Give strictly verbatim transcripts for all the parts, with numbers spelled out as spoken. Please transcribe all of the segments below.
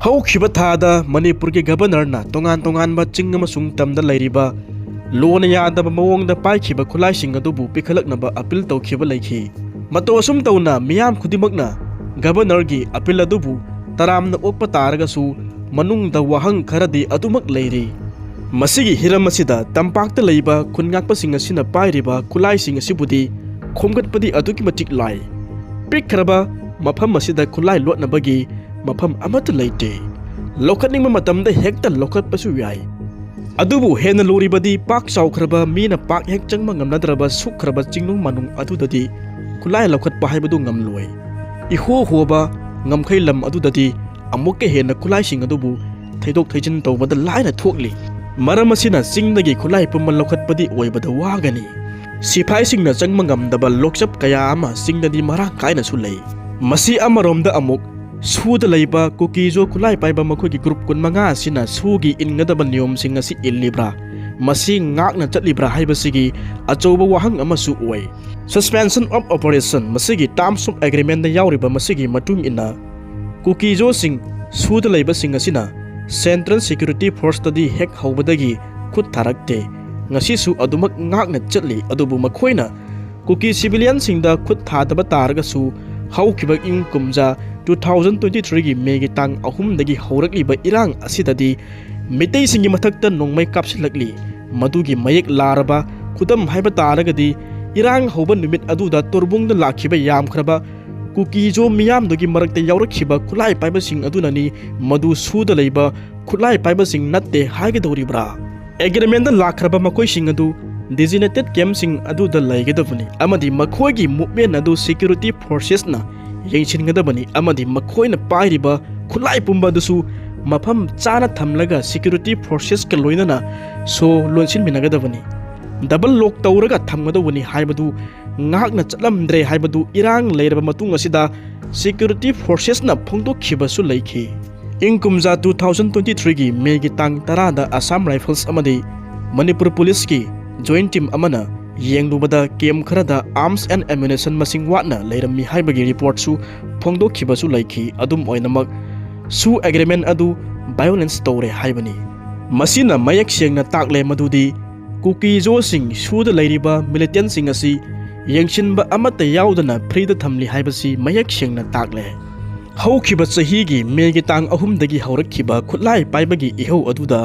ꯍꯧꯈꯤꯕ ꯊꯥꯗ ꯃꯅꯤꯄꯨꯔꯒꯤ ꯒꯕꯔꯅꯔꯅ ꯇꯣꯉꯥꯟ ꯇꯣꯉꯥꯟꯕ ꯆꯤꯡ ꯑꯃꯁꯨꯡ ꯇꯝꯗ ꯂꯩꯔꯤꯕ ꯂꯣꯅ ꯌꯥꯗꯕ ꯃꯑꯣꯡꯗ ꯄꯥꯏꯈꯤꯕ ꯈꯨꯠꯂꯥꯏꯁꯤꯡ ꯑꯗꯨꯕꯨ ꯄꯤꯈꯠꯂꯛꯅꯕ ꯑꯄꯤꯜ ꯇꯧꯈꯤꯕ ꯂꯩꯈꯤ꯫ ꯃꯇꯧ ꯑꯁꯨꯝ ꯇꯧꯅ ꯃꯤꯌꯥꯝ ꯈꯨꯗꯤꯡꯃꯛꯅ ꯒꯕꯔꯅꯔꯒꯤ ꯑꯄꯤꯜ ꯑꯗꯨꯕꯨ ꯇꯔꯥꯝꯅ ꯑꯣꯛꯄ ꯇꯥꯔꯒꯁꯨ, ꯃꯅꯨꯡꯗ ꯋꯥꯍꯪ ꯈꯔꯗꯤ ꯑꯗꯨꯃꯛ ꯂꯩꯔꯤ꯫ ꯃꯁꯤꯒꯤ ꯍꯤꯔꯝ ꯑꯁꯤꯗ ꯇꯝꯄꯥꯛꯇ ꯂꯩꯕ ꯈꯨꯟ ꯉꯥꯛꯄꯁꯤꯡ ꯑꯁꯤꯅ ꯄꯥꯏꯔꯤꯕ ꯈꯨꯠꯂꯥꯏꯁꯤꯡ ꯑꯁꯤꯕꯨꯗꯤ ꯈꯣꯝꯒꯠꯄꯗꯤ ꯑꯗꯨꯛꯀꯤ ꯃꯇꯤꯛ ꯂꯥꯏ꯫ ꯄꯤꯛꯈ꯭ꯔꯕ ꯃꯐꯝ ꯑꯁꯤꯗ ꯈꯨꯠꯂꯥꯏ ꯂꯣꯠꯅꯕꯒꯤ ꯃꯐꯝ ꯑꯃꯠꯇ ꯂꯩꯇꯦ꯫ ꯂꯧꯈꯠꯅꯤꯡꯕ ꯃꯇꯝꯗ ꯍꯦꯛꯇ ꯂꯧꯈꯠꯄꯁꯨ ꯌꯥꯏ꯫ ꯑꯗꯨꯕꯨ ꯍꯦꯟꯅ ꯂꯨꯔꯤꯕꯗꯤ ꯄꯥꯛ ꯆꯥꯎꯈ꯭ꯔꯕ, ꯃꯤꯅ ꯄꯥꯛ ꯍꯦꯛ ꯆꯪꯕ ꯉꯝꯅꯗ꯭ꯔꯕ ꯁꯨꯛꯈ꯭ꯔꯕ ꯆꯤꯡꯅꯨꯡ ꯃꯥꯅꯨꯡ ꯑꯗꯨꯗꯗꯤ ꯈꯨꯠꯂꯥꯏ ꯂꯧꯈꯠꯄ ꯍꯥꯏꯕꯗꯨ ꯉꯝꯂꯣꯏ꯫ ꯏꯍꯣ ꯍꯣꯕ ꯉꯝꯈꯩ ꯂꯝ ꯑꯗꯨꯗꯗꯤ ꯑꯃꯨꯛꯀ ꯍꯦꯟꯅ ꯈꯨꯠꯂꯥꯏꯁꯤꯡ ꯑꯗꯨꯕꯨ ꯊꯩꯗꯣꯛ ꯊꯩꯖꯤꯟ ꯇꯧꯕꯗ ꯂꯥꯏꯅ ꯊꯣꯛꯂꯤ꯫ ꯃꯔꯝ ꯑꯁꯤꯅ ꯆꯤꯡꯗꯒꯤ ꯈꯨꯠꯂꯥꯏ ꯄꯨꯝꯕ ꯂꯧꯈꯠꯄꯗꯤ ꯑꯣꯏꯕꯗ ꯋꯥꯒꯅꯤ꯫ ꯁꯤꯐꯥꯏꯁꯤꯡꯅ ꯆꯪꯕ ꯉꯝꯗꯕ ꯂꯣꯛꯆꯞ ꯀꯌꯥ ꯑꯃ ꯆꯤꯡꯗꯗꯤ ꯃꯔꯥꯡ ꯀꯥꯏꯅꯁꯨ ꯂꯩ꯫ ꯃꯁꯤ ꯑꯃꯔꯣꯝꯗ ꯑꯃꯨꯛ ꯁꯨꯗ ꯂꯩꯕ ꯀꯨꯀꯤꯖꯣ ꯈꯨꯠꯂꯥꯏ ꯄꯥꯏꯕ ꯃꯈꯣꯏꯒꯤ ꯒ꯭ꯔꯨꯞ ꯀꯨꯟꯃꯉꯥ ꯑꯁꯤꯅ ꯁꯨꯒꯤ ꯏꯟꯒꯗꯕ ꯅꯤꯌꯣꯝꯁꯤꯡ ꯑꯁꯤ ꯏꯜꯂꯤꯕ꯭ꯔꯥ, ꯃꯁꯤ ꯉꯥꯛꯅ ꯆꯠꯂꯤꯕ꯭ꯔꯥ ꯍꯥꯏꯕꯁꯤꯒꯤ ꯑꯆꯧꯕ ꯋꯥꯍꯪ ꯑꯃꯁꯨ ꯑꯣꯏ꯫ Suspension of Operation, ꯃꯁꯤꯒꯤ Terms of Agreement ꯗ ꯌꯥꯎꯔꯤꯕ ꯃꯁꯤꯒꯤ ꯃꯇꯨꯡ ꯏꯟꯅ, ꯀꯨꯀꯤꯖꯣꯁꯤꯡ ꯁꯨꯗ ꯂꯩꯕꯁꯤꯡ ꯑꯁꯤꯅ Central Security Force ꯇꯗꯤ ꯍꯦꯛ ꯍꯧꯕꯗꯒꯤ ꯈꯨꯠ ꯊꯥꯔꯛꯇꯦ꯫ ꯉꯁꯤꯁꯨ ꯑꯗꯨꯃꯛ ꯉꯥꯛꯅ ꯆꯠꯂꯤ, ꯑꯗꯨꯕꯨ ꯃꯈꯣꯏꯅ ꯀꯨꯀꯤ civilian ꯁꯤꯡꯗ ꯈꯨꯠ ꯊꯥꯗꯕ ꯇꯥꯔꯒꯁꯨ, ꯍꯧꯈꯤꯕ ꯏꯪ ꯀꯨꯝꯖꯥ two thousand twenty three ꯒꯤ ꯃꯦꯒꯤ ꯇꯥꯡ ꯑꯍꯨꯝꯗꯒꯤ ꯍꯧꯔꯛꯂꯤꯕ ꯏꯔꯥꯡ ꯑꯁꯤꯗꯗꯤ ꯃꯤꯇꯩꯁꯤꯡꯒꯤ ꯃꯊꯛꯇ ꯅꯣꯡꯃꯩ ꯀꯥꯞꯁꯤꯜꯂꯛꯂꯤ꯫ ꯃꯗꯨꯒꯤ ꯃꯌꯦꯛ ꯂꯥꯔꯕ ꯈꯨꯗꯝ ꯍꯥꯏꯕ ꯇꯥꯔꯒꯗꯤ, ꯏꯔꯥꯡ ꯍꯧꯕ ꯅꯨꯃꯤꯠ ꯑꯗꯨꯗ ꯇꯣꯔꯕꯨꯡꯗ ꯂꯥꯛꯈꯤꯕ ꯌꯥꯝꯈ꯭ꯔꯕ ꯀꯨꯀꯤꯖꯣ ꯃꯤꯌꯥꯝꯗꯨꯒꯤ ꯃꯔꯛꯇ ꯌꯥꯎꯔꯛꯈꯤꯕ ꯈꯨꯠꯂꯥꯏ ꯄꯥꯏꯕꯁꯤꯡ ꯑꯗꯨꯅꯅꯤ꯫ ꯃꯗꯨ ꯁꯨꯗ ꯂꯩꯕ ꯈꯨꯠꯂꯥꯏ ꯄꯥꯏꯕꯁꯤꯡ ꯅꯠꯇꯦ ꯍꯥꯏꯒꯗꯧꯔꯤꯕ꯭ꯔꯥ? Agreement ꯗ ꯂꯥꯛꯈ꯭ꯔꯕ ꯃꯈꯣꯏꯁꯤꯡ ꯑꯗꯨ designated camp ꯁꯤꯡ ꯑꯗꯨꯗ ꯂꯩꯒꯗꯕꯅꯤ ꯑꯃꯗꯤ ꯃꯈꯣꯏꯒꯤ movement ꯑꯗꯨ Security Forces ꯅ ꯌꯦꯡꯁꯤꯟꯒꯗꯕꯅꯤ ꯑꯃꯗꯤ ꯃꯈꯣꯏꯅ ꯄꯥꯏꯔꯤꯕ ꯈꯨꯠꯂꯥꯏ ꯄꯨꯝꯕ ꯑꯗꯨꯁꯨ ꯃꯐꯝ ꯆꯥꯅ ꯊꯝꯂꯒ Security Forces ꯀ ꯂꯣꯏꯅꯅ ꯁꯣ ꯂꯣꯟꯁꯤꯟꯃꯤꯟꯅꯒꯗꯕꯅꯤ꯫ Double lock ꯇꯧꯔꯒ ꯊꯝꯒꯗꯧꯕꯅꯤ ꯍꯥꯏꯕꯗꯨ ꯉꯥꯛꯅ ꯆꯠꯂꯝꯗ꯭ꯔꯦ ꯍꯥꯏꯕꯗꯨ ꯏꯔꯥꯡ ꯂꯩꯔꯕ ꯃꯇꯨꯡ ꯑꯁꯤꯗ Security Forces ꯅ ꯐꯣꯡꯗꯣꯛꯈꯤꯕꯁꯨ ꯂꯩꯈꯤ꯫ ꯏꯪ ꯀꯨꯝꯖꯥ two thousand twenty three ꯒꯤ ꯃꯦꯒꯤ ꯇꯥꯡ ꯇꯔꯥꯗ Assam Rifles ꯑꯃꯗꯤ ꯃꯅꯤꯄꯨꯔ ꯄꯨꯂꯤꯁꯀꯤ joint team ꯑꯃꯅ ꯌꯦꯡꯂꯨꯕꯗ camp ꯈꯔꯗ arms and ammunition ꯃꯁꯤꯡ ꯋꯥꯠꯅ ꯂꯩꯔꯝꯃꯤ ꯍꯥꯏꯕꯒꯤ report ꯁꯨ ꯐꯣꯡꯗꯣꯛꯈꯤꯕꯁꯨ ꯂꯩꯈꯤ꯫ ꯑꯗꯨꯝ ꯑꯣꯏꯅꯃꯛ, ꯁꯨ ꯑꯦꯒ꯭ꯔꯤꯃꯦꯟ ꯑꯗꯨ ꯚꯥꯏꯑꯣꯂꯦꯟꯁ ꯇꯧꯔꯦ ꯍꯥꯏꯕꯅꯤ꯫ ꯃꯁꯤꯅ ꯃꯌꯦꯛ ꯁꯦꯡꯅ ꯇꯥꯛꯂꯦ ꯃꯗꯨꯗꯤ ꯀꯨꯀꯤꯖꯣꯁꯤꯡ ꯁꯨꯗ ꯂꯩꯔꯤꯕ ꯃꯤꯂꯤꯇꯦꯟꯁꯤꯡ ꯑꯁꯤ ꯌꯦꯡꯁꯤꯟꯕ ꯑꯃꯠꯇ ꯌꯥꯎꯗꯅ ꯐ꯭ꯔꯤꯗ ꯊꯝꯂꯤ ꯍꯥꯏꯕꯁꯤ ꯃꯌꯦꯛ ꯁꯦꯡꯅ ꯇꯥꯛꯂꯦ꯫ ꯍꯧꯈꯤꯕ ꯆꯍꯤꯒꯤ ꯃꯦꯒꯤ ꯇꯥꯡ ꯑꯍꯨꯝꯗꯒꯤ ꯍꯧꯔꯛꯈꯤꯕ ꯈꯨꯠꯂꯥꯏ ꯄꯥꯏꯕꯒꯤ ꯏꯍꯧ ꯑꯗꯨꯗ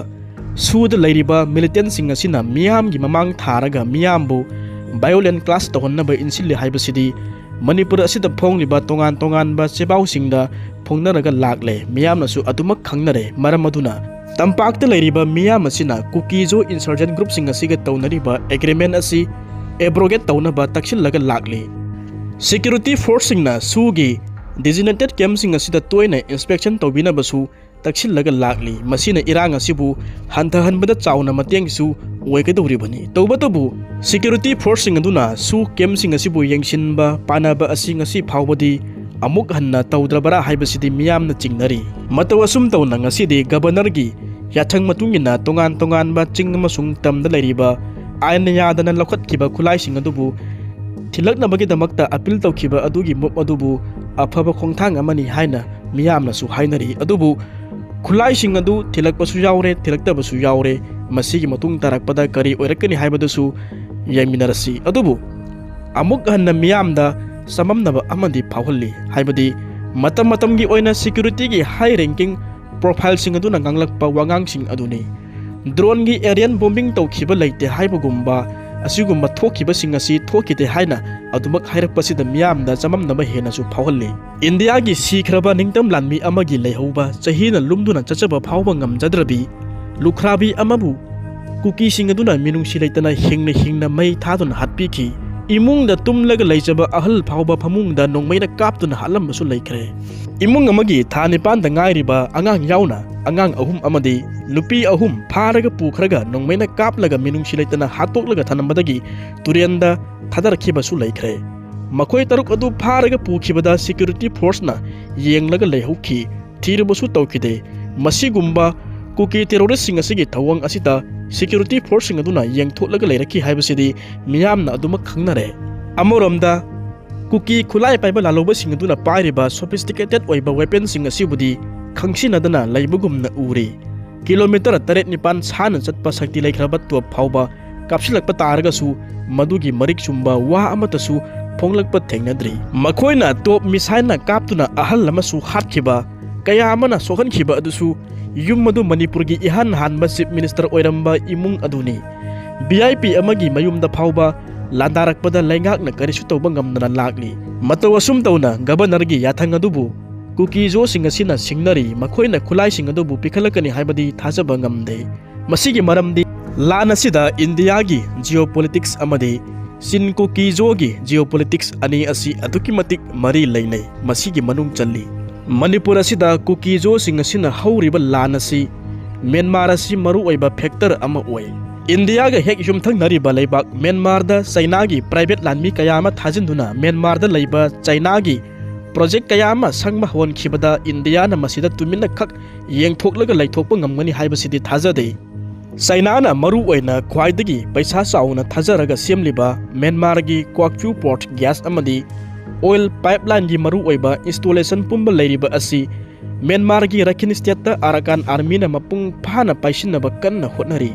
ꯁꯨꯗ ꯂꯩꯔꯤꯕ ꯃꯤꯂꯤꯇꯦꯟꯁꯤꯡ ꯑꯁꯤꯅ ꯃꯤꯌꯥꯝꯒꯤ ꯃꯃꯥꯡ ꯊꯥꯔꯒ ꯃꯤꯌꯥꯝꯕꯨ ꯚꯥꯏꯑꯣꯂꯦꯟ ꯀ꯭ꯂꯥꯁ ꯇꯧꯍꯟꯅꯕ ꯏꯟꯁꯤꯜꯂꯤ ꯍꯥꯏꯕꯁꯤꯗꯤ ꯃꯅꯤꯄꯨꯔ ꯑꯁꯤꯗ ꯐꯣꯡꯂꯤꯕ ꯇꯣꯉꯥꯟ ꯇꯣꯉꯥꯟꯕ ꯆꯦꯕꯥꯎꯁꯤꯡꯗ ꯐꯣꯡꯅꯔꯒ ꯂꯥꯛꯂꯦ꯫ ꯃꯤꯌꯥꯝꯅꯁꯨ ꯑꯗꯨꯃꯛ ꯈꯪꯅꯔꯦ꯫ ꯃꯔꯝ ꯑꯗꯨꯅ ꯇꯝꯄꯥꯛꯇ ꯂꯩꯔꯤꯕ ꯃꯤꯌꯥꯝ ꯑꯁꯤꯅ ꯀꯨꯀꯤꯖꯣ ꯏꯟꯁꯔꯖꯦꯟ ꯒ꯭ꯔꯨꯞꯁꯤꯡ ꯑꯁꯤꯒ ꯇꯧꯅꯔꯤꯕ ꯑꯦꯒ꯭ꯔꯤꯃꯦꯟ ꯑꯁꯤ ꯑꯦꯕ꯭ꯔꯣꯒꯦꯠ ꯇꯧꯅꯕ ꯇꯛꯁꯤꯜꯂꯒ ꯂꯥꯛꯂꯤ꯫ ꯁꯦꯀ꯭ꯌꯨꯔꯤꯇꯤ ꯐꯣꯔꯁꯁꯤꯡꯅ ꯁꯨꯒꯤ ꯗꯤꯖꯤꯅꯦꯇꯦꯠ ꯀꯦꯝꯞꯁꯤꯡ ꯑꯁꯤꯗ ꯇꯣꯏꯅ ꯏꯟꯁꯄꯦꯛꯁꯟ ꯇꯧꯕꯤꯅꯕꯁꯨ ꯇꯛꯁꯤꯜꯂꯒ ꯂꯥꯛꯂꯤ꯫ ꯃꯁꯤꯅ ꯏꯔꯥꯡ ꯑꯁꯤꯕꯨ ꯍꯟꯊꯍꯟꯕꯗ ꯆꯥꯎꯅ ꯃꯇꯦꯡꯁꯨ ꯑꯣꯏꯒꯗꯧꯔꯤꯕꯅꯤ꯫ ꯇꯧꯕꯇꯕꯨ ꯁꯦꯀ꯭ꯌꯨꯔꯤꯇꯤ ꯐꯣꯔꯁꯁꯤꯡ ꯑꯗꯨꯅ ꯁꯨ ꯀꯦꯝꯞꯁꯤꯡ ꯑꯁꯤꯕꯨ ꯌꯦꯡꯁꯤꯟꯕ ꯄꯥꯅꯕ ꯑꯁꯤ ꯉꯁꯤ ꯐꯥꯎꯕꯗꯤ ꯑꯃꯨꯛ ꯍꯟꯅ ꯇꯧꯗ꯭ꯔꯕꯔꯥ ꯍꯥꯏꯕꯁꯤꯗꯤ ꯃꯤꯌꯥꯝꯅ ꯆꯤꯡꯅꯔꯤ꯫ ꯃꯇꯧ ꯑꯁꯨꯝ ꯇꯧꯅ ꯉꯁꯤꯗꯤ ꯒꯕꯔꯅꯔꯒꯤ ꯌꯥꯊꯪ ꯃꯇꯨꯡ ꯏꯟꯅ ꯇꯣꯉꯥꯟ ꯇꯣꯉꯥꯟꯕ ꯆꯤꯡ ꯑꯃꯁꯨꯡ ꯇꯝꯗ ꯂꯩꯔꯤꯕ ꯑꯥꯏꯟꯅ ꯌꯥꯗꯅ ꯂꯧꯈꯠꯈꯤꯕ ꯈꯨꯠꯂꯥꯏꯁꯤꯡ ꯑꯗꯨꯕꯨ ꯊꯤꯜꯂꯛꯅꯕꯒꯤꯗꯃꯛꯇ ꯑꯄꯤꯜ ꯇꯧꯈꯤꯕ ꯑꯗꯨꯒꯤ ꯃꯨꯞ ꯑꯗꯨꯕꯨ ꯑꯐꯕ ꯈꯣꯡꯊꯥꯡ ꯑꯃꯅꯤ ꯍꯥꯏꯅ ꯃꯤꯌꯥꯝꯅꯁꯨ ꯍꯥꯏꯅꯔꯤ꯫ ꯑꯗꯨꯕꯨ ꯈꯨꯠꯂꯥꯏꯁꯤꯡ ꯑꯗꯨ ꯊꯤꯜꯂꯛꯄꯁꯨ ꯌꯥꯎꯔꯦ, ꯊꯤꯜꯂꯛꯇꯕꯁꯨ ꯌꯥꯎꯔꯦ꯫ ꯃꯁꯤꯒꯤ ꯃꯇꯨꯡ ꯇꯥꯔꯛꯄꯗ ꯀꯔꯤ ꯑꯣꯏꯔꯛꯀꯅꯤ ꯍꯥꯏꯕꯗꯨꯁꯨ ꯌꯦꯡꯃꯤꯟꯅꯔꯁꯤ꯫ ꯑꯗꯨꯕꯨ ꯑꯃꯨꯛ ꯍꯟꯅ ꯃꯤꯌꯥꯝꯗ ꯆꯃꯝꯅꯕ ꯑꯃꯗꯤ ꯐꯥꯎꯍꯜꯂꯤ, ꯍꯥꯏꯕꯗꯤ ꯃꯇꯝ ꯃꯇꯝꯒꯤ ꯑꯣꯏꯅ ꯁꯦꯀ꯭ꯌꯨꯔꯤꯇꯤꯒꯤ ꯍꯥꯏ ꯔꯦꯡꯀꯤꯡ ꯄ꯭ꯔꯣꯐꯥꯏꯜꯁꯤꯡ ꯑꯗꯨꯅ ꯉꯥꯡꯂꯛꯄ ꯋꯥꯉꯥꯡꯁꯤꯡ ꯑꯗꯨꯅꯤ꯫ ꯗ꯭ꯔꯣꯟꯒꯤ ꯑꯦꯔꯤꯌꯟ ꯕꯣꯝꯕꯤꯡ ꯇꯧꯈꯤꯕ ꯂꯩꯇꯦ ꯍꯥꯏꯕꯒꯨꯝꯕ ꯑꯁꯤꯒꯨꯝꯕ ꯊꯣꯛꯈꯤꯕꯁꯤꯡ ꯑꯁꯤ ꯊꯣꯛꯈꯤꯗꯦ ꯍꯥꯏꯅ ꯑꯗꯨꯃꯛ ꯍꯥꯏꯔꯛꯄꯁꯤꯗ ꯃꯤꯌꯥꯝꯗ ꯆꯃꯝꯅꯕ ꯍꯦꯟꯅꯁꯨ ꯐꯥꯎꯍꯜꯂꯤ꯫ ꯏꯟꯗꯤꯌꯥꯒꯤ ꯁꯤꯈ꯭ꯔꯕ ꯅꯤꯡꯇꯝ ꯂꯥꯟꯃꯤ ꯑꯃꯒꯤ ꯂꯩꯍꯧꯕ ꯆꯍꯤꯅ ꯂꯨꯝꯗꯨꯅ ꯆꯠꯆꯕ ꯐꯥꯎꯕ ꯉꯝꯖꯗ꯭ꯔꯕꯤ ꯂꯨꯈ꯭ꯔꯥꯕꯤ ꯑꯃꯕꯨ ꯀꯨꯀꯤꯁꯤꯡ ꯑꯗꯨꯅ ꯃꯤꯅꯨꯡꯁꯤ ꯂꯩꯇꯅ ꯍꯤꯡꯅ ꯍꯤꯡꯅ ꯃꯩ ꯊꯥꯗꯨꯅ ꯍꯥꯠꯄꯤꯈꯤ꯫ ꯏꯃꯨꯡꯗ ꯇꯨꯝꯂꯒ ꯂꯩꯖꯕ ꯑꯍꯜ ꯐꯥꯎꯕ ꯐꯃꯨꯡꯗ ꯅꯣꯡꯃꯩꯅ ꯀꯥꯞꯇꯨꯅ ꯍꯥꯠꯂꯝꯕꯁꯨ ꯂꯩꯈ꯭ꯔꯦ꯫ ꯏꯃꯨꯡ ꯑꯃꯒꯤ ꯊꯥ ꯅꯤꯄꯥꯟꯗ ꯉꯥꯏꯔꯤꯕ ꯑꯉꯥꯡ ꯌꯥꯎꯅ ꯑꯉꯥꯡ ꯑꯍꯨꯝ ꯑꯃꯗꯤ ꯅꯨꯄꯤ ꯑꯍꯨꯝ ꯐꯥꯔꯒ ꯄꯨꯈ꯭ꯔꯒ ꯅꯣꯡꯃꯩꯅ ꯀꯥꯞꯂꯒ ꯃꯤꯅꯨꯡꯁꯤ ꯂꯩꯇꯅ ꯍꯥꯠꯇꯣꯛꯂꯒ ꯊꯝꯂꯝꯕꯗꯒꯤ ꯇꯨꯔꯦꯟꯗ ꯊꯥꯗꯔꯛꯈꯤꯕꯁꯨ ꯂꯩꯈ꯭ꯔꯦ꯫ ꯃꯈꯣꯏ ꯇꯔꯨꯛ ꯑꯗꯨ ꯐꯥꯔꯒ ꯄꯨꯈꯤꯕꯗ ꯁꯦꯀ꯭ꯌꯨꯔꯤꯇꯤ ꯐꯣꯔꯁꯅ ꯌꯦꯡꯂꯒ ꯂꯩꯍꯧꯈꯤ, ꯊꯤꯔꯨꯕꯁꯨ ꯇꯧꯈꯤꯗꯦ꯫ ꯃꯁꯤꯒꯨꯝꯕ ꯀꯨꯀꯤ ꯇꯦꯔꯣꯔꯤꯁꯁꯤꯡ ꯑꯁꯤꯒꯤ ꯊꯧꯑꯣꯡ ꯑꯁꯤꯗ ꯁꯦꯀ꯭ꯌꯨꯔꯤꯇꯤ ꯐꯣꯔꯁꯁꯤꯡ ꯑꯗꯨꯅ ꯌꯦꯡꯊꯣꯛꯂꯒ ꯂꯩꯔꯛꯈꯤ ꯍꯥꯏꯕꯁꯤꯗꯤ ꯃꯤꯌꯥꯝꯅ ꯑꯗꯨꯃꯛ ꯈꯪꯅꯔꯦ꯫ ꯑꯃꯔꯣꯝꯗ ꯀꯨꯀꯤ ꯈꯨꯠꯂꯥꯏ ꯄꯥꯏꯕ ꯂꯥꯜꯍꯧꯕꯁꯤꯡ ꯑꯗꯨꯅ ꯄꯥꯏꯔꯤꯕ ꯁꯣꯐꯤꯁꯇꯤꯀꯦꯇꯦꯠ ꯑꯣꯏꯕ ꯋꯦꯄꯟꯁꯤꯡ ꯑꯁꯤꯕꯨꯗꯤ ꯈꯪꯁꯤꯟꯅꯗꯅ ꯂꯩꯕꯒꯨꯝꯅ ꯎꯔꯤ꯫ ꯀꯤꯂꯣꯃꯤꯇꯔ ꯇꯔꯦꯠ ꯅꯤꯄꯥꯟ ꯁꯥꯟꯅ ꯆꯠꯄ ꯁꯛꯇꯤ ꯂꯩꯈ꯭ꯔꯕ ꯇꯣꯞ ꯐꯥꯎꯕ ꯀꯥꯞꯁꯤꯜꯂꯛꯄ ꯇꯥꯔꯒꯁꯨ ꯃꯗꯨꯒꯤ ꯃꯔꯤꯛ ꯆꯨꯝꯕ ꯋꯥ ꯑꯃꯠꯇꯁꯨ ꯐꯣꯡꯂꯛꯄ ꯊꯦꯡꯅꯗ꯭ꯔꯤ꯫ ꯃꯈꯣꯏꯅ ꯇꯣꯞ ꯃꯤꯁꯥꯏꯜꯅ ꯀꯥꯞꯇꯨꯅ ꯑꯍꯜ ꯑꯃꯁꯨ ꯍꯥꯠꯈꯤꯕ, ꯀꯌꯥ ꯑꯃꯅ ꯁꯣꯛꯍꯟꯈꯤꯕ ꯑꯗꯨꯁꯨ ꯌꯨꯝ ꯑꯗꯨ ꯃꯅꯤꯄꯨꯔꯒꯤ ꯏꯍꯥꯟ ꯍꯥꯟꯕ ꯆꯤꯐ ꯃꯤꯅꯤꯁꯇꯔ ꯑꯣꯏꯔꯝꯕ ꯏꯃꯨꯡ ꯑꯗꯨꯅꯤ꯫ ꯚꯤ ꯑꯥꯏ ꯄꯤ ꯑꯃꯒꯤ ꯃꯌꯨꯝꯗ ꯐꯥꯎꯕ ꯂꯥꯟꯗꯥꯔꯛꯄꯗ ꯂꯩꯉꯥꯛꯅ ꯀꯔꯤꯁꯨ ꯇꯧꯕ ꯉꯝꯗꯅ ꯂꯥꯛꯂꯤ꯫ ꯃꯇꯧ ꯑꯁꯨꯝ ꯇꯧꯅ ꯒꯕꯔꯅꯔꯒꯤ ꯌꯥꯊꯪ ꯑꯗꯨꯕꯨ ꯀꯨꯀꯤꯖꯣꯁꯤꯡ ꯑꯁꯤꯅ ꯁꯤꯡꯅꯔꯤ, ꯃꯈꯣꯏꯅ ꯈꯨꯠꯂꯥꯏꯁꯤꯡ ꯑꯗꯨꯕꯨ ꯄꯤꯈꯠꯂꯛꯀꯅꯤ ꯍꯥꯏꯕꯗꯤ ꯊꯥꯖꯕ ꯉꯝꯗꯦ꯫ ꯃꯁꯤꯒꯤ ꯃꯔꯝꯗꯤ ꯂꯥꯟ ꯑꯁꯤꯗ ꯏꯟꯗꯤꯌꯥꯒꯤ geopolitics ꯑꯃꯗꯤ ꯆꯤꯟ ꯀꯨꯀꯤꯖꯣꯒꯤ geopolitics ꯑꯅꯤ ꯑꯁꯤ ꯑꯗꯨꯛꯀꯤ ꯃꯇꯤꯛ ꯃꯔꯤ ꯂꯩꯅꯩ꯫ ꯃꯁꯤꯒꯤ ꯃꯅꯨꯡ ꯆꯜꯂꯤ ꯃꯅꯤꯄꯨꯔ ꯑꯁꯤꯗ ꯀꯨꯀꯤꯖꯣꯁꯤꯡ ꯑꯁꯤꯅ ꯍꯧꯔꯤꯕ ꯂꯥꯟ ꯑꯁꯤ ꯃ꯭ꯌꯥꯟꯃꯥꯔ ꯑꯁꯤ ꯃꯔꯨꯑꯣꯏꯕ factor ꯑꯃ ꯑꯣꯏ꯫ ꯏꯟꯗꯤꯌꯥꯒ ꯍꯦꯛ ꯌꯨꯝꯊꯪꯅꯔꯤꯕ ꯂꯩꯕꯥꯛ ꯃ꯭ꯌꯥꯟꯃꯥꯔꯗ ꯆꯩꯅꯥꯒꯤ private ꯂꯥꯟꯃꯤ ꯀꯌꯥ ꯑꯃ ꯊꯥꯖꯤꯟꯗꯨꯅ ꯃ꯭ꯌꯥꯟꯃꯥꯔꯗ ꯂꯩꯕ ꯆꯩꯅꯥꯒꯤ project ꯀꯌꯥ ꯑꯃ ꯁꯪꯕ ꯍꯧꯍꯟꯈꯤꯕꯗ ꯏꯟꯗꯤꯌꯥꯅ ꯃꯁꯤꯗ ꯇꯨꯃꯤꯟꯅ ꯈꯛ ꯌꯦꯡꯊꯣꯛꯂꯒ ꯂꯩꯊꯣꯛꯄ ꯉꯝꯒꯅꯤ ꯍꯥꯏꯕꯁꯤꯗꯤ ꯊꯥꯖꯗꯦ꯫ ꯆꯩꯅꯥꯅ ꯃꯔꯨ ꯑꯣꯏꯅ ꯈ꯭ꯋꯥꯏꯗꯒꯤ ꯄꯩꯁꯥ ꯆꯥꯎꯅ ꯊꯥꯖꯔꯒ ꯁꯦꯝꯂꯤꯕ ꯃ꯭ꯌꯥꯟꯃꯥꯔꯒꯤ ꯀ꯭ꯋꯥꯛꯆꯨ port gas ꯑꯃꯗꯤ oil pipelineꯒꯤ ꯃꯔꯨꯑꯣꯏꯕ installation ꯄꯨꯝꯕ ꯂꯩꯔꯤꯕ ꯑꯁꯤ ꯃ꯭ꯌꯥꯟꯃꯥꯔꯒꯤ ꯔꯥꯈꯤꯟ stateꯇ ꯑꯔꯥꯀꯥꯟ armyꯅ ꯃꯄꯨꯡ ꯐꯥꯅ ꯄꯥꯏꯁꯤꯟꯅꯕ ꯀꯟꯅ ꯍꯣꯠꯅꯔꯤ꯫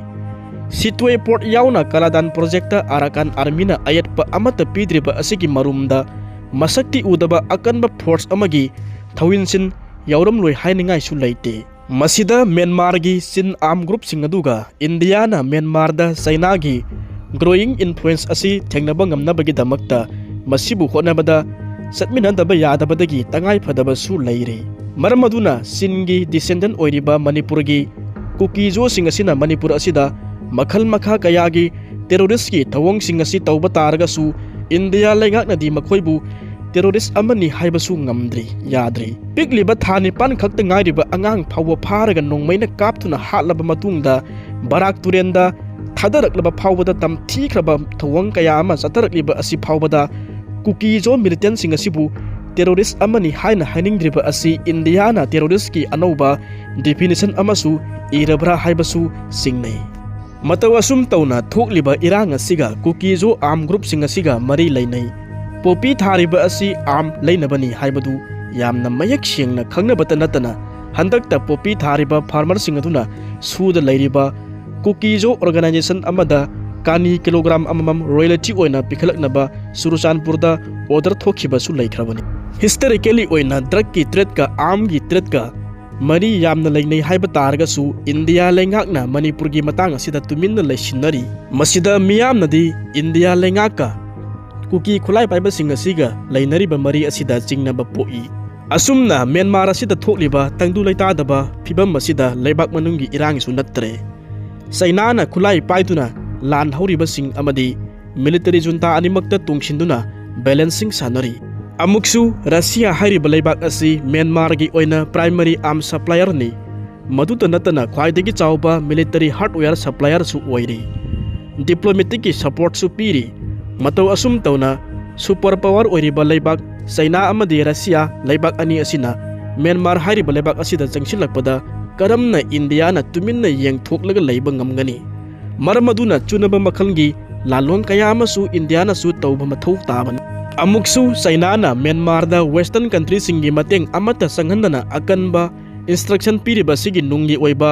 ꯁꯤꯇ꯭ꯋꯦ port ꯌꯥꯎꯅ ꯀꯂꯥꯗꯥꯟ projectꯇ ꯑꯔꯥꯀꯥꯟ armyꯅ ꯑꯌꯦꯠꯄ ꯑꯃꯠꯇ ꯄꯤꯗ꯭ꯔꯤꯕ ꯑꯁꯤꯒꯤ ꯃꯔꯨꯝꯗ ꯃꯁꯛꯇꯤ ꯎꯗꯕ ꯑꯀꯟꯕ force ꯑꯃꯒꯤ ꯊꯧꯏꯟꯁꯤꯟ ꯌꯥꯎꯔꯝꯂꯣꯏ ꯍꯥꯏꯅꯤꯡꯉꯥꯏꯁꯨ ꯂꯩꯇꯦ꯫ ꯃꯁꯤꯗ ꯃ꯭ꯌꯥꯟꯃꯥꯔꯒꯤ ꯆꯤꯟ armed groupꯁꯤꯡ ꯑꯗꯨꯒ ꯏꯟꯗꯤꯌꯥꯅ ꯃ꯭ꯌꯥꯟꯃꯥꯔꯗ ꯆꯩꯅꯥꯒꯤ growing influence ꯑꯁꯤ ꯊꯦꯡꯅꯕ ꯉꯝꯅꯕꯒꯤꯗꯃꯛꯇ ꯃꯁꯤꯕꯨ ꯍꯣꯠꯅꯕꯗ ꯆꯠꯃꯤꯟꯅꯗꯕ ꯌꯥꯗꯕꯗꯒꯤ ꯇꯉꯥꯏ ꯐꯗꯕꯁꯨ ꯂꯩꯔꯤ꯫ ꯃꯔꯝ ꯑꯗꯨꯅ ꯆꯤꯟꯒꯤ descendant ꯑꯣꯏꯔꯤꯕ ꯃꯅꯤꯄꯨꯔꯒꯤ ꯀꯨꯀꯤꯖꯣꯁꯤꯡ ꯑꯁꯤꯅ ꯃꯅꯤꯄꯨꯔ ꯑꯁꯤꯗ ꯃꯈꯜ ꯃꯈꯥ ꯀꯌꯥꯒꯤ terroristꯀꯤ ꯊꯧꯑꯣꯡꯁꯤꯡ ꯑꯁꯤ ꯇꯧꯕ ꯇꯥꯔꯒꯁꯨ ꯏꯟꯗꯤꯌꯥ ꯂꯩꯉꯥꯛꯅꯗꯤ ꯃꯈꯣꯏꯕꯨ terrorist ꯑꯃꯅꯤ ꯍꯥꯏꯕꯁꯨ ꯉꯝꯗ꯭ꯔꯤ, ꯌꯥꯗ꯭ꯔꯤ꯫ ꯄꯤꯛꯂꯤꯕ ꯊꯥ ꯅꯤꯄꯥꯟ ꯈꯛꯇ ꯉꯥꯏꯔꯤꯕ ꯑꯉꯥꯡ ꯐꯥꯎꯕ ꯐꯥꯔꯒ ꯅꯣꯡꯃꯩꯅ ꯀꯥꯞꯇꯨꯅ ꯍꯥꯠꯂꯕ ꯃꯇꯨꯡꯗ ꯕꯔꯥꯛ ꯇꯨꯔꯦꯟꯗ ꯊꯥꯗꯔꯛꯂꯕ ꯐꯥꯎꯕꯗ ꯇꯝꯊꯤꯈ꯭ꯔꯕ ꯊꯧꯑꯣꯡ ꯀꯌꯥ ꯑꯃ ꯆꯠꯊꯔꯛꯂꯤꯕ ꯑꯁꯤ ꯐꯥꯎꯕꯗ ꯀꯨꯀꯤꯖꯣ militantꯁꯤꯡ ꯑꯁꯤꯕꯨ terrorist ꯑꯃꯅꯤ ꯍꯥꯏꯅ ꯍꯥꯏꯅꯤꯡꯗ꯭ꯔꯤꯕ ꯑꯁꯤ ꯏꯟꯗꯤꯌꯥꯅ terroristꯀꯤ ꯑꯅꯧꯕ definition ꯑꯃꯁꯨ ꯏꯔꯕ꯭ꯔꯥ ꯍꯥꯏꯕꯁꯨ ꯆꯤꯡꯅꯩ꯫ ꯃꯇꯧ ꯑꯁꯨꯝ ꯇꯧꯅ ꯊꯣꯛꯂꯤꯕ ꯏꯔꯥꯡ ꯑꯁꯤꯒ ꯀꯨꯀꯤꯖꯣ armed groupꯁꯤꯡ ꯑꯁꯤꯒ ꯃꯔꯤ ꯂꯩꯅꯩ꯫ ꯄꯣꯄꯤ ꯊꯥꯔꯤꯕ ꯑꯁꯤ arm ꯂꯩꯅꯕꯅꯤ ꯍꯥꯏꯕꯗꯨ ꯌꯥꯝꯅ ꯃꯌꯦꯛ ꯁꯦꯡꯅ ꯈꯪꯅꯕꯇ ꯅꯠꯇꯅ ꯍꯟꯗꯛꯇ ꯄꯣꯄꯤ ꯊꯥꯔꯤꯕ ꯐꯥꯔꯃꯔꯁꯤꯡ ꯑꯗꯨꯅ ꯁꯨꯗ ꯂꯩꯔꯤꯕ ꯀꯨꯀꯤꯖꯣ ꯑꯣꯔꯒꯅꯥꯏꯖꯦꯁꯟ ꯑꯃꯗ ꯀꯥꯅꯤ ꯀꯤꯂꯣꯒ꯭ꯔꯥꯝ ꯑꯃꯃꯝ ꯔꯣꯌꯦꯜꯇꯤ ꯑꯣꯏꯅ ꯄꯤꯈꯠꯂꯛꯅꯕ ꯆꯨꯔꯆꯥꯟꯄꯨꯔꯗ ꯑꯣꯔꯗꯔ ꯊꯣꯛꯈꯤꯕꯁꯨ ꯂꯩꯈ꯭ꯔꯕꯅꯤ꯫ ꯍꯤꯁꯇꯣꯔꯤꯀꯦꯂꯤ ꯑꯣꯏꯅ ꯗ꯭ꯔꯒꯀꯤ ꯇ꯭ꯔꯦꯗꯀ ꯑꯥꯔꯝꯒꯤ ꯇ꯭ꯔꯦꯗꯀ ꯃꯔꯤ ꯌꯥꯝꯅ ꯂꯩꯅꯩ ꯍꯥꯏꯕ ꯇꯥꯔꯒꯁꯨ, ꯏꯟꯗꯤꯌꯥ ꯂꯩꯉꯥꯛꯅ ꯃꯅꯤꯄꯨꯔꯒꯤ ꯃꯇꯥꯡ ꯑꯁꯤꯗ ꯇꯨꯃꯤꯟꯅ ꯂꯩꯁꯤꯟꯅꯔꯤ꯫ ꯃꯁꯤꯗ ꯃꯤꯌꯥꯝꯅꯗꯤ ꯏꯟꯗꯤꯌꯥ ꯂꯩꯉꯥꯛꯀ ꯀꯨꯀꯤ ꯈꯨꯠꯂꯥꯏ ꯄꯥꯏꯕꯁꯤꯡ ꯑꯁꯤꯒ ꯂꯩꯅꯔꯤꯕ ꯃꯔꯤ ꯑꯁꯤꯗ ꯆꯤꯡꯅꯕ ꯄꯣꯛꯏ꯫ ꯑꯁꯨꯝꯅ ꯃ꯭ꯌꯥꯟꯃꯥꯔ ꯑꯁꯤꯗ ꯊꯣꯛꯂꯤꯕ ꯇꯪꯗꯨ ꯂꯩꯇꯥꯗꯕ ꯐꯤꯕꯝ ꯑꯁꯤꯗ ꯂꯩꯕꯥꯛ ꯃꯅꯨꯡꯒꯤ ꯏꯔꯥꯡꯁꯨ ꯅꯠꯇ꯭ꯔꯦ꯫ ꯆꯩꯅꯥꯅ ꯈꯨꯠꯂꯥꯏ ꯄꯥꯏꯗꯨꯅ ꯂꯥꯟ ꯍꯧꯔꯤꯕꯁꯤꯡ ꯑꯃꯗꯤ ꯃꯤꯂꯤꯇꯔꯤ ꯖꯨꯟꯇꯥ ꯑꯅꯤꯃꯛꯇ ꯇꯣꯡꯁꯤꯟꯗꯨꯅ ꯕꯦꯂꯦꯟꯁꯤꯡ ꯁꯥꯟꯅꯔꯤ꯫ ꯑꯃꯨꯛꯁꯨ ꯔꯁꯤꯌꯥ ꯍꯥꯏꯔꯤꯕ ꯂꯩꯕꯥꯛ ꯑꯁꯤ ꯃ꯭ꯌꯥꯟꯃꯥꯔꯒꯤ ꯑꯣꯏꯅ ꯄ꯭ꯔꯥꯏꯃꯔꯤ ꯑꯥꯔꯝ ꯁꯄ꯭ꯂꯥꯏꯌꯔꯅꯤ꯫ ꯃꯗꯨꯇ ꯅꯠꯇꯅ ꯈ꯭ꯋꯥꯏꯗꯒꯤ ꯆꯥꯎꯕ ꯃꯤꯂꯤꯇꯔꯤ ꯍꯥꯔꯗꯋꯦꯌꯔ ꯁꯄ꯭ꯂꯥꯏꯌꯔꯁꯨ ꯑꯣꯏꯔꯤ꯫ ꯗꯤꯄ꯭ꯂꯣꯃꯦꯇꯤꯛꯀꯤ ꯁꯄꯣꯔꯠꯁꯨ ꯄꯤꯔꯤ꯫ ꯃꯇꯧ ꯑꯁꯨꯝ ꯇꯧꯅ ꯁꯨꯄꯔ ꯄꯥꯋꯔ ꯑꯣꯏꯔꯤꯕ ꯂꯩꯕꯥꯛ ꯆꯩꯅꯥ ꯑꯃꯗꯤ ꯔꯁꯤꯌꯥ ꯂꯩꯕꯥꯛ ꯑꯅꯤ ꯑꯁꯤꯅ ꯃ꯭ꯌꯥꯟꯃꯥꯔ ꯍꯥꯏꯔꯤꯕ ꯂꯩꯕꯥꯛ ꯑꯁꯤꯗ ꯆꯪꯁꯤꯜꯂꯛꯄꯗ ꯀꯔꯝꯅ ꯏꯟꯗꯤꯌꯥꯅ ꯇꯨꯃꯤꯟꯅ ꯌꯦꯡꯊꯣꯛꯂꯒ ꯂꯩꯕ ꯉꯝꯒꯅꯤ? ꯃꯔꯝ ꯑꯗꯨꯅ ꯆꯨꯅꯕ ꯃꯈꯜꯒꯤ ꯂꯥꯜꯂꯣꯡ ꯀꯌꯥ ꯑꯃꯁꯨ ꯏꯟꯗꯤꯌꯥꯅꯁꯨ ꯇꯧꯕ ꯃꯊꯧ ꯇꯥꯕꯅꯤ꯫ ꯑꯃꯨꯛꯁꯨ ꯆꯩꯅꯥꯅ ꯃ꯭ꯌꯥꯟꯃꯥꯔꯗ ꯋꯦꯁꯇꯔꯟ ꯀꯟꯇ꯭ꯔꯤꯁꯤꯡꯒꯤ ꯃꯇꯦꯡ ꯑꯃꯠꯇ ꯆꯪꯍꯟꯗꯅ ꯑꯀꯟꯕ ꯏꯟꯁꯇ꯭ꯔꯛꯁꯟ ꯄꯤꯔꯤꯕ ꯑꯁꯤꯒꯤ ꯅꯨꯡꯒꯤ ꯑꯣꯏꯕ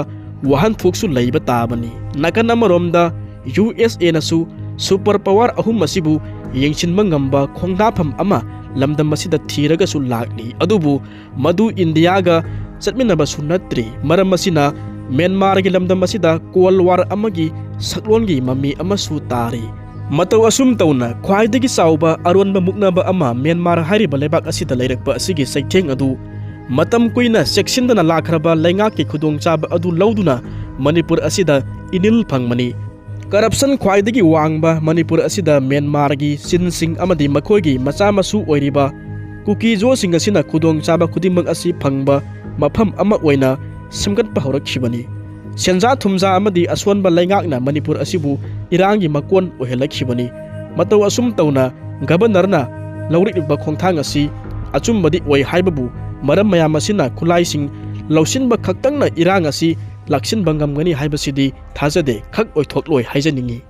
ꯋꯥꯍꯟꯊꯣꯛꯁꯨ ꯂꯩꯕ ꯇꯥꯕꯅꯤ꯫ ꯅꯥꯀꯟ ꯑꯃꯔꯣꯝꯗ ꯌꯨ ꯑꯦꯁ ꯑꯦꯅꯁꯨ ꯁꯨꯄꯔ ꯄꯥꯋꯔ ꯑꯍꯨꯝ ꯑꯁꯤꯕꯨ ꯌꯦꯡꯁꯤꯟꯕ ꯉꯝꯕ ꯈꯣꯡꯗꯥꯐꯝ ꯑꯃ ꯂꯝꯗꯝ ꯑꯁꯤꯗ ꯊꯤꯔꯒꯁꯨ ꯂꯥꯛꯂꯤ꯫ ꯑꯗꯨꯕꯨ ꯃꯗꯨ ꯏꯟꯗꯤꯌꯥꯒ ꯆꯠꯃꯤꯟꯅꯕꯁꯨ ꯅꯠꯇ꯭ꯔꯤ꯫ ꯃꯔꯝ ꯑꯁꯤꯅ ꯃ꯭ꯌꯥꯟꯃꯥꯔꯒꯤ ꯂꯝꯗꯝ ꯑꯁꯤꯗ ꯀꯣꯜ ꯋꯥꯔ ꯑꯃꯒꯤ ꯁꯛꯂꯣꯟꯒꯤ ꯃꯃꯤ ꯑꯃꯁꯨ ꯇꯥꯔꯤ꯫ ꯃꯇꯧ ꯑꯁꯨꯝ ꯇꯧꯅ ꯈ꯭ꯋꯥꯏꯗꯒꯤ ꯆꯥꯎꯕ ꯑꯔꯣꯟꯕ ꯃꯨꯛꯅꯕ ꯑꯃ ꯃ꯭ꯌꯥꯟꯃꯥꯔ ꯍꯥꯏꯔꯤꯕ ꯂꯩꯕꯥꯛ ꯑꯁꯤꯗ ꯂꯩꯔꯛꯄ ꯑꯁꯤꯒꯤ ꯆꯩꯊꯦꯡ ꯑꯗꯨ ꯃꯇꯝ ꯀꯨꯏꯅ ꯆꯦꯛꯁꯤꯟꯗꯅ ꯂꯥꯛꯈ꯭ꯔꯕ ꯂꯩꯉꯥꯛꯀꯤ ꯈꯨꯗꯣꯡꯆꯥꯕ ꯑꯗꯨ ꯂꯧꯗꯨꯅ ꯃꯅꯤꯄꯨꯔ ꯑꯁꯤꯗ ꯏꯅꯤꯜ ꯐꯪꯕꯅꯤ꯫ ꯀꯔꯞꯁꯟ ꯈ꯭ꯋꯥꯏꯗꯒꯤ ꯋꯥꯡꯕ ꯃꯅꯤꯄꯨꯔ ꯑꯁꯤꯗ ꯃ꯭ꯌꯥꯟꯃꯥꯔꯒꯤ ꯆꯤꯟꯁꯤꯡ ꯑꯃꯗꯤ ꯃꯈꯣꯏꯒꯤ ꯃꯆꯥ ꯃꯁꯨ ꯑꯣꯏꯔꯤꯕ ꯀꯨꯀꯤꯖꯣꯁꯤꯡ ꯑꯁꯤꯅ ꯈꯨꯗꯣꯡꯆꯥꯕ ꯈꯨꯗꯤꯡꯃꯛ ꯑꯁꯤ ꯐꯪꯕ ꯃꯐꯝ ꯑꯃ ꯑꯣꯏꯅ ꯁꯦꯝꯒꯠꯄ ꯍꯧꯔꯛꯈꯤꯕꯅꯤ꯫ ꯁꯦꯟꯖꯥ ꯊꯨꯝꯖꯥ ꯑꯃꯗꯤ ꯑꯁꯣꯟꯕ ꯂꯩꯉꯥꯛꯅ ꯃꯅꯤꯄꯨꯔ ꯑꯁꯤꯕꯨ ꯏꯔꯥꯡꯒꯤ ꯃꯀꯣꯟ ꯑꯣꯏꯍꯜꯂꯛꯈꯤꯕꯅꯤ꯫ ꯃꯇꯧ ꯑꯁꯨꯝ ꯇꯧꯅ ꯒꯕꯔꯅꯔꯅ ꯂꯧꯔꯛꯂꯤꯕ ꯈꯣꯡꯊꯥꯡ ꯑꯁꯤ ꯑꯆꯨꯝꯕꯗꯤ ꯑꯣꯏ ꯍꯥꯏꯕꯕꯨ ꯃꯔꯝ ꯃꯌꯥꯝ ꯑꯁꯤꯅ ꯈꯨꯠꯂꯥꯏꯁꯤꯡ ꯂꯧꯁꯤꯟꯕ ꯈꯛꯇꯪꯅ ꯏꯔꯥꯡ ꯑꯁꯤ ꯂꯥꯛꯁꯤꯟꯕ ꯉꯝꯒꯅꯤ ꯍꯥꯏꯕꯁꯤꯗꯤ ꯊꯥꯖꯗꯦ, ꯈꯛ ꯑꯣꯏꯊꯣꯛꯂꯣꯏ ꯍꯥꯏꯖꯅꯤꯡꯏ꯫